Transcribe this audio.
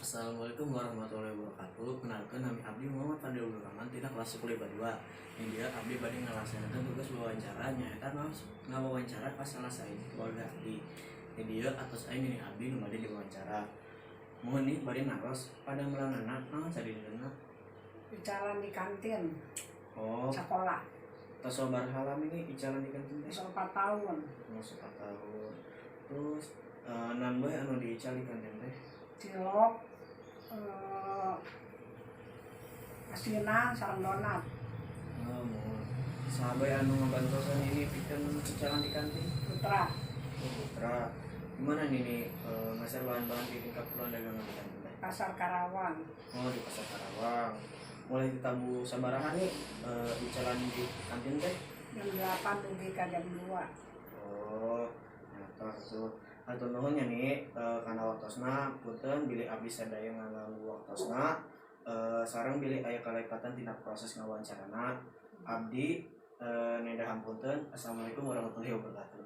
Assalamualaikum warahmatullahi wabarakatuh. Kenalkan, nami abdi Muhammad Fadil Rahman tina kelas 10 IPA 2. Di dieu abdi bade ngalaksanakeun tugas wawancara, nyaeta ngawawancara ka salah sahiji keluarga abdi. Di dieu atos aya nini abdi nu bade diwawancara. Mohon nih, bade naros, padamelanana naon sadidintenna? Icalan di kantin. Oh, sekolah. Tos sabaraha lami nih icalan di kantin teh? Wis 4 tahun. Oh, 4 tahun. Terus naon bae anu diical di kantin teh? Cilok, asinan sareng donat. Oh, muhun. Saha bae anu ngabantosan ini pikeun icalan di kantin? Putra. Oh, putra. Gimana nih nih ngasih bahan-bahan bikin keperluan dagangan di kantin teh? Pasar Karawang. Oh, di Pasar Karawang. Mulai ditabuh sabaraha nih icalan di kantin teh? Jam 8 dugi ka jam 2. Oh, nyata tuh. Hatur nuhun ya nih kana waktosna. Punten bilih abdi sadaya ngaganggu waktosna. Sareng bilih aya kalepatan tina proses ngawancarana. Abdi neda hapunten. Assalamualaikum warahmatullahi wabarakatuh.